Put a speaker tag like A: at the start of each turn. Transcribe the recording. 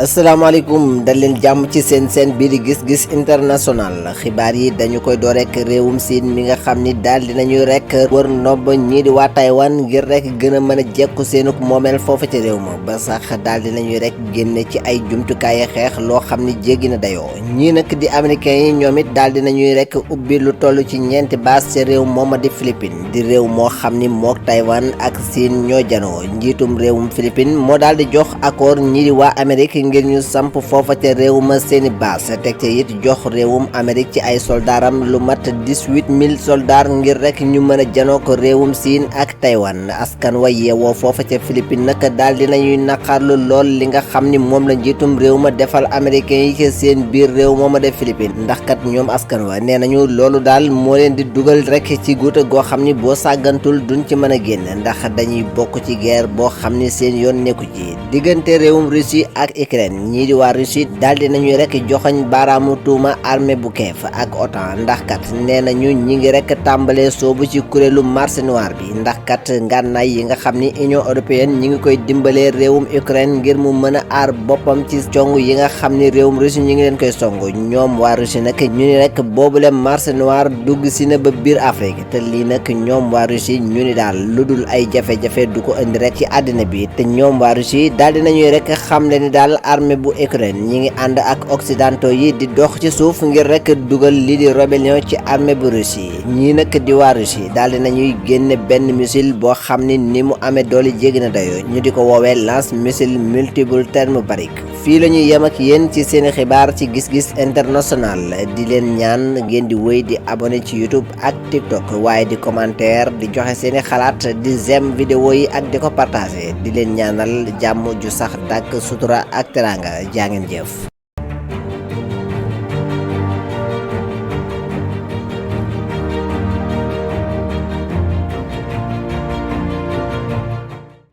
A: asalaamaaleykum dal leen jàmm ci seen bii di gis-gis international xibaar yi dañu koy door rek réewum siin mi nga xam ni daal dinañuy rek wër ndomb ñii di waa Taïwan ngir rek gën a mën a jekku seenuk moomeel foofu ci réew ma ba sax daal dinañuy rek génne ci ay jumtukaayi xeex loo xam ni jéggi na dayoo ñii nag di américains yi ñoom it daal dinañuy rek ubbi lu toll ci ñeenti base ci réew mooma di Philippines di réew moo xam ni mook Taïwan ak siin ñoo janoo njiitum réewum Philippines moo daal di jox accord ñii di waa Amérique ngir ñu samp foofa ca réew ma seeni baas teg ca it jox réewum Amérique ci ay soldaaram lu mat 18,000 soldats ngir rek ñu mën a janoo ko réewum Siin ak Taïwan askan wa yeewoo foofa ca Philippines nag daal dinañuy naqarlu lool li nga xam ni moom la njiitum réew ma defal américain yi ci seen biir réew mooma de Philippines ndax kat ñoom askan wa nee nañu loolu daal moo leen di dugal rek ci guuta goo xam ni boo sàggantul duñ ci mën a génn ndax dañuy bokk ci guerre boo xam ni seen yoon nekku ci diggante réewum Russie ak ñii di waa Russie daal di nañuy rek joxoñ baaraamu tuuma armée bu Kiev ak OTAN ndax kat nee nañu ñi ngi rek tàmbalee soobu ci kuréelu marché noir bi ndax kat ngànnaay yi nga xam ni Union européenne ñi ngi koy dimbalee réewum Ukraine ngir mu mën a aar boppam ci cong yi nga xam ni réewum Russie ñi ngi leen koy song ñoom waa Russie nag ñu ni rek boobule marché noir dugg si na ba biir Afrique te lii nag ñoom waa Russie ñu ni daal lu dul ay jafe-jafe du ko indi rek ci àddina bi te ñoom waa Russie daal di nañuy rek xamle ni daal armée bu Ukraine ñi ngi ànd ak occidentaux yi di dox ci suuf ngir rek dugal lii di rébellion ci armée bu Russie ñii nag di waa Russie daal di nañuy génne benn missile boo xam ni mu amee doole jéggi na dayoo ñu di ko woowee lance missile multiple thermobarique fii la ñuy yem ak yéen ci seeni xibaar ci gis-gis international di leen ñaan ngeen di wéy di abonné ci YouTube ak TikTok waaye di commentaire di joxe seeni xalaat di j'aime vidéo yi ak di ko partager di leen ñaanal jàmm ju sax dàkk sutura ak teranga jaa ngeen jëf